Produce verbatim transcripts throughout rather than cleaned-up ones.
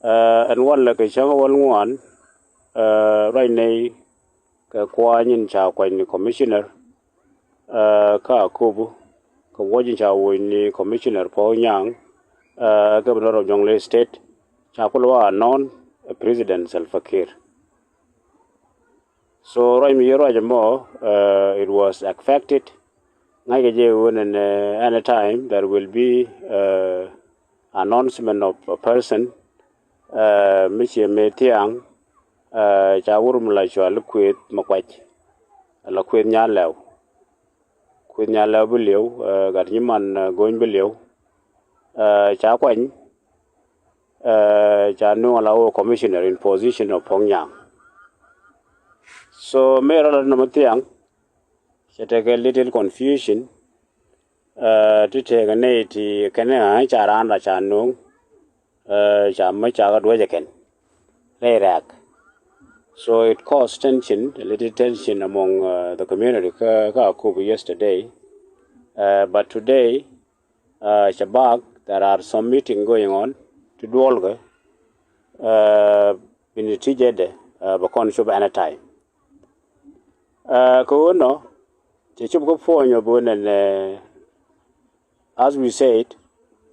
Ɛn walɛ kɛ cäŋ wäl ŋuan, ruac nɛy kɛ kuany in ca kuany ni commissioner kä Akobo, kɛ wuɔc in ca wuɔc ni commissioner Paul Nyang, governor of Jonglei State, ca kulɛ wä announce ɛ President Salva Kiir. So ruac mi yɛ ruac ɛmɔ, it was expected. Ŋa̱ckɛ jɛ ɣöö nɛnɛ, anytime there will be announcement of a person mi ciɛ mëë thiaŋ. Ca wur mi la cɔal i̱ Kuëth Makuac, ala Kuëth Nyalɛw. Kuëth Nyalɛw bi li̱w, gat nyiman go̱ny bi li̱w. Ca kuany, ca nuŋ ala wä commissioner in position of Pong Nyang. So mëë rɔ la nɔmɔ thiaŋ, cɛ tekɛ little confusion. Ti tekɛ nɛy ti kɛnɛ ɣa̱ ca raan ra ca nuŋ, ca mä ca kɛ duäcɛ kɛn rɛy rɛ̈ɛ̈k. So it caused tension, a little tension among the community kä Akobo yesterday. But today, cɛ bak, there are some meeting going on ti duɔlkɛ. Bi ni ti jɛ dɛ bɛ kɔn cop anytime. Kɛ ɣöö nɔ cɛ cop kä puɔ̱ny ɔ bi ɣöö nɛnɛ, as we said,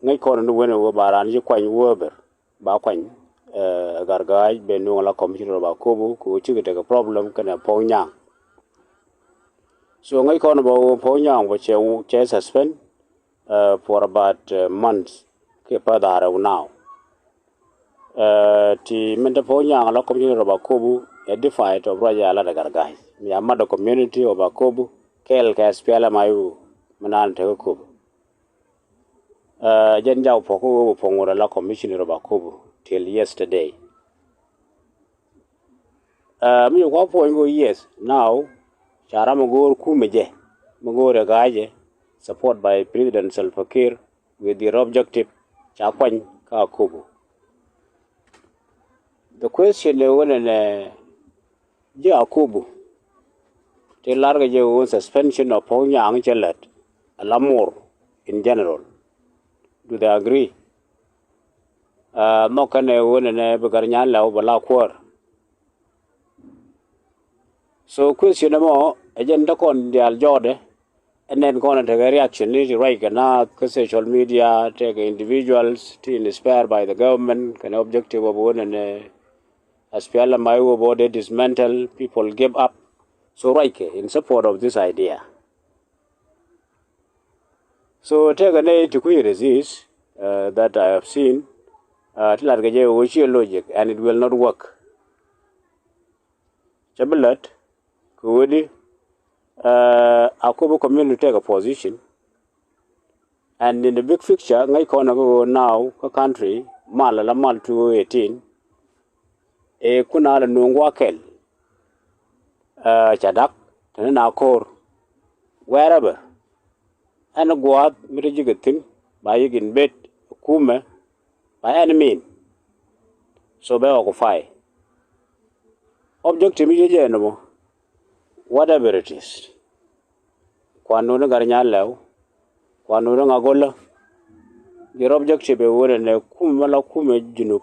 ŋäc kɔn ni wen ɛ ɣöö ba raan ci kuany wä ber ba kuany. Ɛ Garga̱a̱c ben nuŋ la commissioner of Akobo kɛ ɣöö cikɛ tekɛ problem kɛnɛ Pong Nyang. So ŋäc kɔn bä ɣöö Pong Nyang bä cɛ, cɛ suspend for about months kiɛ päth da̱ŋ rɛw now. Ti min te Pong Nyang la commissioner of Akobo ɛ defied of ruac a lat ɛ Garga̱a̱c mi a mat ɛ community of Akobo kɛɛl kɛ S P L M I O mi naan te Akobo. Jɛn jaw puɔ̱k kä ɣöö bä Pong wä la commissioner of Akobo till yesterday. Mi jɛ kua puɔ̱ny kɛ ɣöö yes, now ca ram mi go̱o̱r kumɛ jɛ mi go̱o̱r ɛ ga̱a̱cɛ support by President Salva Kiir with their objective ca kuany kä Akobo. The question ɛ ɣöö nɛnɛ ji̱ Akobo ti lar kɛ jɛ ɣöö suspension of Pong Nyang cɛ lät ala Mor in general. Do they agree? Nhɔk kɛnɛ ɣöö nɛnɛ bi Gat Nyalɛw bɛ la kuäär. So question ɛmɔ ɛ jɛn te kɔn diaal jɔɔdɛ. Ɛ nɛn kɔn ɛ tekɛ reaction ni ti ruac kɛ naath kä social media, tekɛ individuals ti inspire by the government kɛnɛ objective of ɣöö nɛnɛ S P L M I O bä dee dismantle, people give up. So ruackɛ in support of this idea. So tekɛ nɛy ti kui̱ resist that I have seen, ti lat kɛ jɛ ɣöö ciɛ logic and it will not work. Cɛ bi lät kɛ ɣöö di Akobo community take a position. And in the big picture ŋäc kɔn ɛ kä ɣöö now kä country mal ala mal two thousand eighteen. Ɛ kun a lɛ nuŋ gua̱a̱th kɛl. Ca dak te ni na ko̱r wherever. Ɛn gua̱a̱th mi te ji̱ kɛ thi̱n ba yi̱k in bet kumɛ ba ɛn min. So bɛ occupy. Objective mi ji̱ jɛ nɔmɔ, whatever it is. Kuan nuni Gat Nyalɛw, kuan nuni Ŋagolä. Their objective ɛ ɣöö nɛ kumɛ la kumɛ Junub.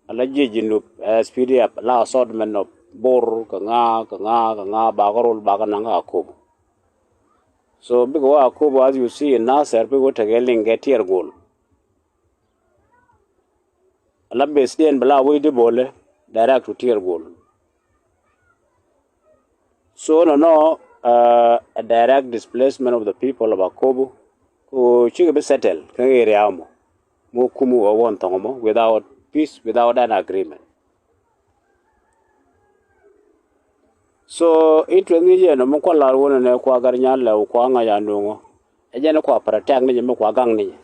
Ala jiɛ Junub S P D F la assortment of Bor kɛ ŋa kɛ ŋa kɛ ŋa bakɛ rol bakɛ naŋ kä Akobo. So bikɛ wä Akobo as you see in Nasir bikɛ wä tekɛ liŋ kɛ Tiɛɛr Gol. Ala base diɛn bɛ la wec di bolɛ direct to Tiɛɛr Gol. So nɔnɔ a direct displacement of the people of Akobo. Ko cikɛ bi settle kä area mɔ. Mɔ kum wä wä thɔŋ mɔ without peace, without an agreement. So interest ni jɛ nɔ mi kua lar wunɛ nɛ kua Gat Nyalɛw kua ŋa̱c a nuŋɔ. Ɛ jɛn kua protect ni jɛ mi kua gaŋ ni jɛ.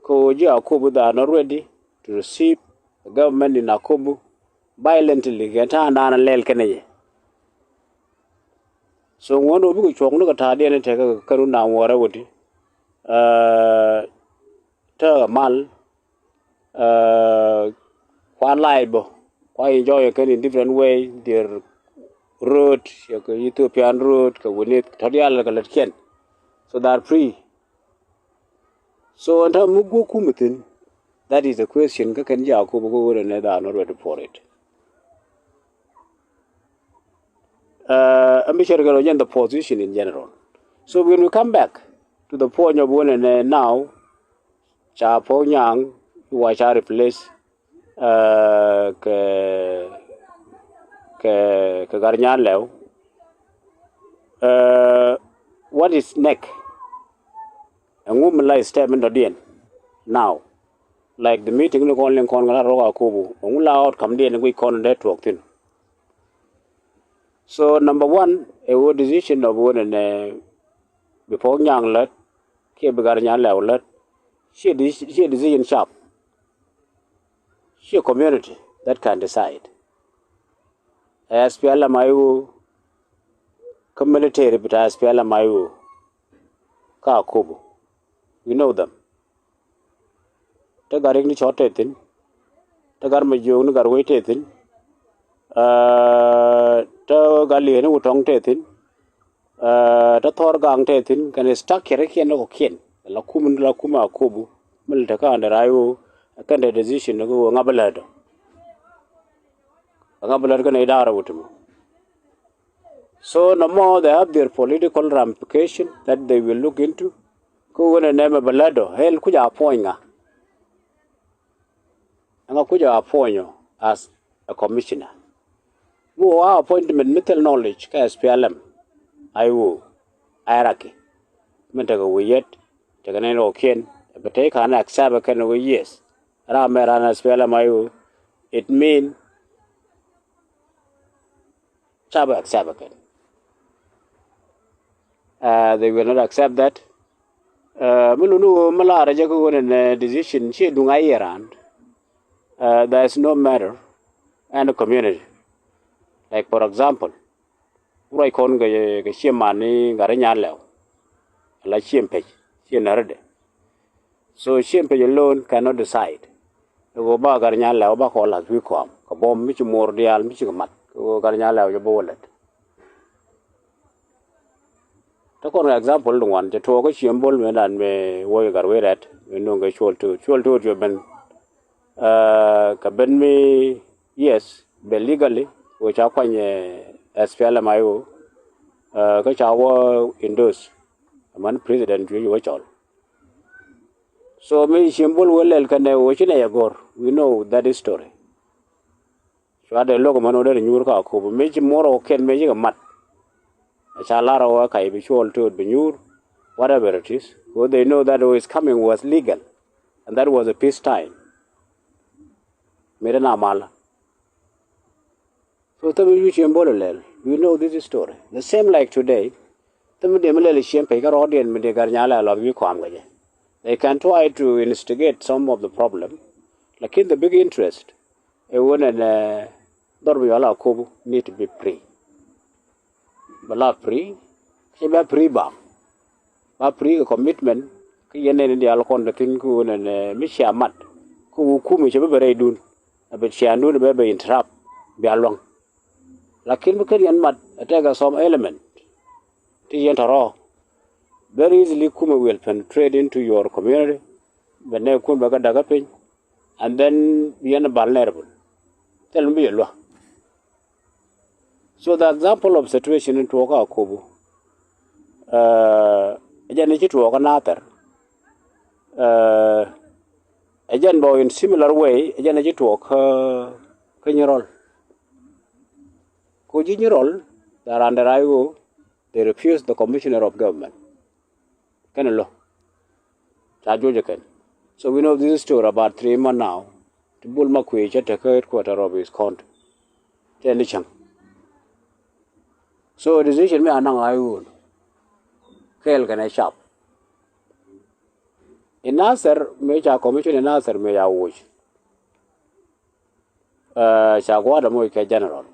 Ko ji̱ Akobo they are not ready to receive the government in Akobo violently kɛ ta̱a̱ da̱a̱n a lɛl kɛnɛ jɛ. So ŋuɔ̱n wä bikɛ cuɔ̱k ni kɛ ta̱a̱ diɛn tekɛ kɛ run da̱a̱n wäärä wä ti. Tekɛ mal kua life bä kua enjoy kɛn in different way, their road kɛ Ethiopian road kɛ wunith tɔ̱ diaal kɛ lät kiɛn. So they are free. So ɛn ta̱a̱ mi guɔ̱k kumɛ thi̱n That is the question kä kɛn ji̱ Akobo kä ɣöö nɛ they are not ready for it. Ɛn bi cɛ rɛ kɛ rɔ jɛn the position in general. So when we come back to the point of ɣöö nɛ now ca Puɔ̱k Nyaŋ wa ca replace kɛ kɛ kɛ Gatnyalɛw. What is next? Ɛŋu mi la step in dɔ̱diɛn now? Like the meeting ni kɔn liŋ kɔn kɛ la rɔk Akobo, ɛŋu la outcome diɛn guic kɔn dee tuɔɔk thi̱n? So number one, ɛ wä decision of wä nɛ nɛ bi Puɔ̱k Nyaŋ lät kiɛ bi Gatnyalɛw lät. Ciɛ decision sharp. Ciɛ community that can decide. Ɛ SPLM-IO kä military bi ta SPLM-IO kä Akobo. We know them. Te Gat Riek ni Cɔt te thi̱n. Te Gat Majiök ni Gatwec te thi̱n. Te Gat Li̱eeni Wutɔŋ te thi̱n. Te Thɔr Gaŋ te thi̱n kɛn structure kiɛn ni kɔkiɛn. La kum ni la kum Akobo mi lɛ te kä under IO kɛn te decision ni kä ɣöö ŋa bi lät dɔ. Ŋa bi lät kɛn idara wut mɔ. So no more they have their political ramification that they will look into. Kä ɣöö nɛ nɛmɛ bi lät dɔ hel kuc a puɔ̱ny ŋa. Ɛŋa kuc a puɔ̱ny ɔ as a commissioner? Mi wä a appointment mi thil knowledge kä SPLM-IO hierarchy. Min tekɛ wä yet tekɛ nɛn rɔɔkiɛn bi tey ka̱n accept kɛn wä yes. Ram mɛ ran SPLM-IO, it mean ca bɛ accept kɛn. They will not accept that. Mi luni wä mi laarä jɛ kä ɣöö nɛ decision ciɛ duŋ a yiɛ raan. There is no matter any community. Like for example, ruac kɔn kɛ ciɛ man ni Gatnyalɛw la ciɛ pec ciɛ närä dɛ. So ciɛ pec alone cannot decide. Ɛ ɣöö ba Gatnyalɛw ba kɔn la̱th wi̱i̱ kɔam kɛ buɔ̱m mi ci muɔɔr diaal mi ci kɛ mat kɛ ɣöö Gatnyalɛw jɛ bä wä lät. Te kɔn kɛ example ti ŋuan cɛ tuɔɔk kä Ciëmbol mëë dan mëë wuɔc Gatwec Rɛt mëë nuɔ̱ŋ kɛ Cuɔl Tuut. Cuɔl Tuut cuɛ ben kɛ ben mi yes bɛ legally wä ca kuany SPLM-IO kä ca wä endorse amäni president cuɛ wä cɔl. So mi Ciëmbol wä lɛl kɛnɛ wä ci nɛ yɛ go̱r, we know that history. Cua dee lo̱k män wä dee nyuur kä Akobo mëë ci muɔr wä kɛn mëë ci kɛ mat. A ca lar wä kac bi Cuɔl Tuut bi nyuur, whatever it is, because they know that who is coming was legal and that was a peace time. Mëë dee na mal. So thämi wi̱i̱ Ciëmbol lɛl, we know this story. The same like today, thämi dee mi lɛl Ciëmpec kä rɔɔdiɛn mi dee Gatnyalɛw lɔth wi̱i̱ kɔam kɛ jɛ. They can try to instigate some of the problem. Lakin the big interest ɛ ɣöö nɛnɛ dhɔr bi yɔl Akobo need to be free. Bɛ la free, ci bɛ free bam. Ba free kɛ commitment kä yɛn nɛn in diaal kɔn te thi̱n kä ɣöö nɛnɛ mi cia mat kä ɣöö kumɛ cɛ bä bɛ rɛydun. A bɛ ciandun bɛ bɛ interrupt bia luaŋ. Lakin bi ken yɛn mat a tekɛ some element ti yɛn tɔrɔ. Very easily kumɛ will penetrate into your community. Bɛ nɛ kun bɛ kɛ dakä piny. And then yɛn vulnerable. Thil mi bi yɛ lua̱. So the example of situation in tuɔɔk kä Akobo. Ɛ jɛn ci tuɔɔk kä Nathɛr. Ɛ jɛn bä in similar way ɛ jɛn ci tuɔɔk kä Nyirɔl. Ko ji̱ Nyirɔl, the randɛ ray ɣöö they refuse the commissioner of government. Kɛn lo̱ ca juɔc ɛ kɛn. So we know this story about three months now. Ti Bol Makuei cɛ te kä headquarter of his county. Tɛn di cäŋ. So decision mi a naŋ a ɣöö kɛɛl kɛn ɛ cap. In Nathɛr mëë ca commission in Nathɛr mëë ca woc. Ca gua̱a̱th amoc kɛ general.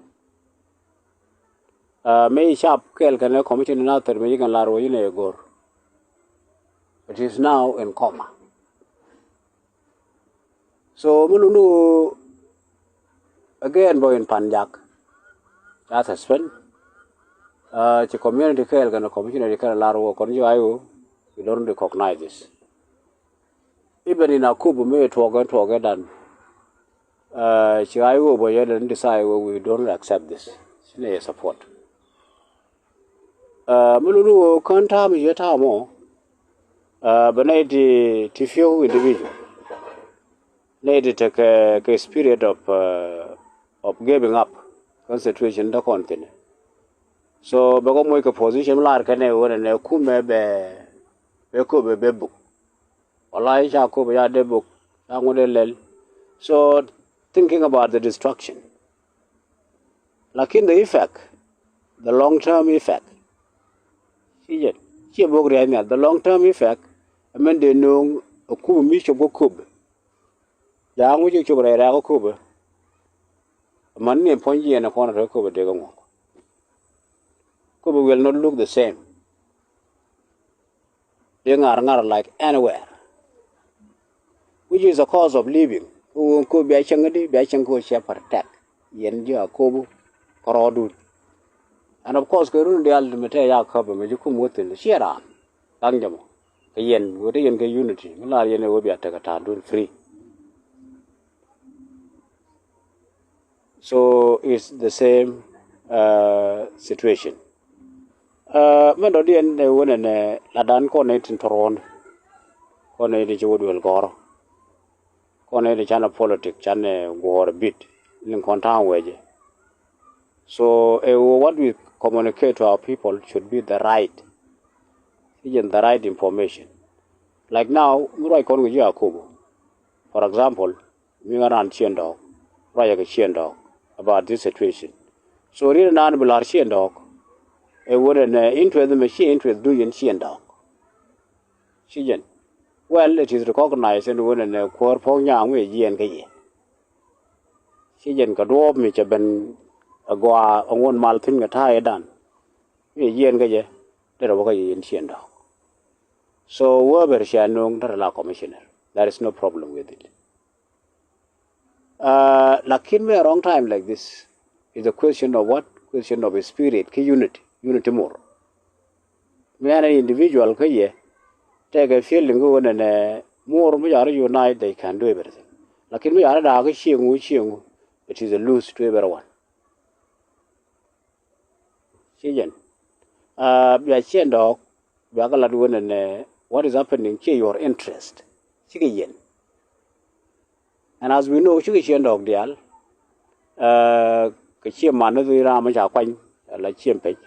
Mëë cap kɛɛl kɛn ɛ commission in Nathɛr mëë ci kɛn lar woc in ɛ go̱r. It is now in coma. So mi luni ɣöö again bä in Panjak ca suspend. Ci community kɛɛl kɛn commissioner kɛn lar wä kɔn ji̱ ay wä, we don't recognize this. Even in Akobo mi tuɔɔk ɛn tuɔɔk ɛn dan. Ci ɣa̱c ɣöö bä yɛn ɛn decide ɣöö we don't accept this. Ci nɛ yɛ support. Mi luni ɣöö kään ta̱a̱ mi yɛ ta̱a̱ mɔ. Bɛ nɛy ti ti few individual nɛy ti tekɛ kɛ spirit of of giving up. Kään situation dä kɔn thin. So bɛ kɔ moc kɛ position mi lar kɛnɛ ɣöö nɛ nɛ kumɛ bɛ bɛ köp bɛ bɛ buk. Wala i̱ ca köp ya dee bok ca ŋut dee lɛl. So thinking about the destruction. Lakin the effect, the long term effect. Ci jɛ ciɛ bok ria̱c nhial, the long term effect. Ɛmɛn dee no̱o̱ŋ ɛ kup mi cop kä köp. Ja ŋu ci cop rɛy rɛ̈ɛ̈k kä köp. Ɛmɛn ni puɔ̱ny jiɛn ɛ kɔn rɛ̈ɛ̈k kä köp dee kä ŋuɔ̱k. Köp will not look the same. Dee ŋa̱r ŋa̱r like anywhere. Which is a cause of living. Kä ɣöö köp bia cäŋ di bia cäŋ kä ɣöö cia protect yɛn ji̱ Akobo kärɔɔdun. And of course kɛ run diaal mi te ya käp mi ji̱ kum wä thi̱n ciɛ raan. Da̱ŋ jɛ mɔ kɛ yɛn ɣöö te yɛn kɛ unity mi lar yɛn ɛ ɣöö bia tekɛ ta̱a̱dun free. So it's the same situation. Mɛn dɔ̱diɛn ɛ ɣöö nɛnɛ ladan kɔn nɛy tin tɔ̱rɔ̱ɔ̱n kɔn nɛy tin ci wä duël gɔ̱rä. Kɔn nɛy tin canɛ politic canɛ guɔ̱ɔ̱r bit liŋ kɔn ta̱a̱ŋ wecɛ. So ɛ ɣöö what we communicate to our people should be the right, isn't the right information. Like now mi ruac kɔn kɛ ji̱ Akobo, for example, mi ŋa̱ raan ciɛn dɔɔk, ruacɛ kɛ ciɛn dɔɔk about this situation. So riet naan bi la̱r ciɛn dɔɔk ɛ ɣöö nɛ interest mɛ ci interest du yɛn ciɛn dɔɔk. Ci jɛn, well, it is recognized ɛn ɣöö nɛ kuäär Puɔ̱k Nyaŋ mi ɛ jiɛɛn kä yɛ. Ci jɛn kɛ duɔ̱ɔ̱p mi cɛ ben ɛ gɔaa ɛ ŋuɔ̱t mal thi̱n kɛ ta̱a̱ yɛ dan mi ɛ jiɛɛn kä jɛ. Derɛ wä kä yɛ yɛn ciɛn dɔɔk. So whoever cia no̱o̱ŋ derɛ la commissioner, there is no problem with it. Lakin mi a wrong time like this is a question of what? Question of spirit kä unity, unity more. Mi an an individual kä yɛ tekɛ feeling kä ɣöö nɛnɛ more mi ca rɔ unite, they can do everything. Lakin mi ca rɔ da̱a̱k kä cieŋ wu cieŋ wu, it is a lose to everyone. Ci jɛn bia ciɛn dɔɔk bia kɛ lat wen ɛn what is happening ci your interest. Cikɛ yɛn. And as we know cikɛ ciɛn dɔɔk diaal kɛ ciɛ man ni dhi ram mi ca kuany ala ciɛn pec.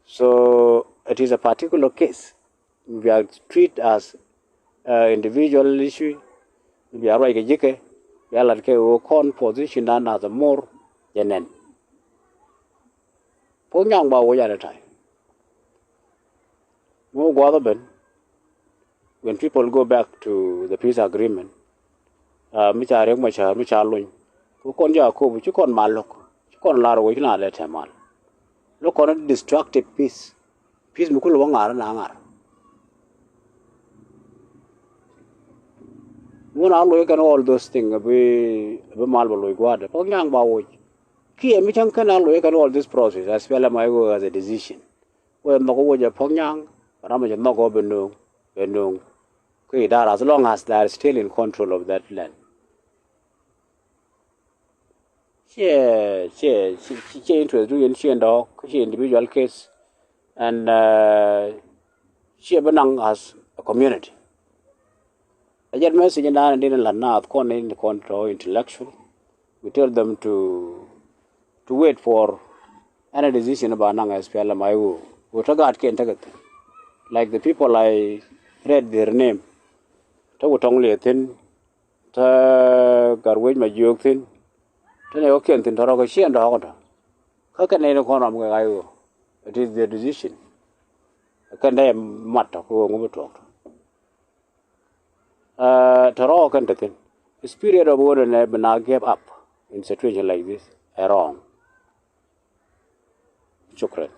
So it is a particular case. Bia treat as individual issue. Bia ruac kɛ ji̱kɛ bia lat kɛ ɣöö kɔn position dan as a more jɛ nɛn. Puɔ̱k Nyaŋ ba woc at a time. Mi wä gua̱a̱th ɔ ben when people go back to the peace agreement. Mi ca Riek Machar mi ca lony kä kɔn ji̱ Akobo ci kɔn mal lo̱k ci kɔn lar woc ci na lɛ tɛmal. Lo̱k kɔn destructive peace. Peace mi kulɛ wä ŋa̱r na ŋa̱r. Ŋun a loc kɛn all those things bi bi mal bɛ loc gua̱a̱dɛ Puɔ̱k Nyaŋ ba woc. Kiɛ mi cäŋ kɛn a loc kɛn all this process as SPLM-IO as a decision. Wee nhɔk woc ɛ Puɔ̱k Nyaŋ ram mi cɛ nhɔk ɔ bɛ no̱o̱ŋ bɛ no̱o̱ŋ. Kä idara as long as they are still in control of that land. Ciɛ ciɛ ciɛ interest du yɛn ciɛ ndɔɔk kä ciɛ individual case. And ciɛ bi naŋ as a community. A jɛt message in dan in din in la naath kɔn in kɔn tɔ intellectual. We tell them to to wait for any decision ba naŋ SPLM-IO. Wä tɔ gaat kɛn tekɛ thi̱n. Like the people I read their name. Tɔ wä tɔŋ liɛ thi̱n. Tɔ Gatwec Majiök thi̱n. Tɔ nɛ wä kiɛn thi̱n tɔ rɔ kɛ ciɛn dɔɔk tɔ. Kä kɛn nɛy ni kɔn ram kɛ IO. It is their decision. Kɛn dee mat tɔ kɛ wä ŋu bi tuɔɔk tɔ. Tɛ rɔɔk kɛn te thi̱n. Spirit of word nɛ bi na give up in situation like this ɛ wrong. Shukran.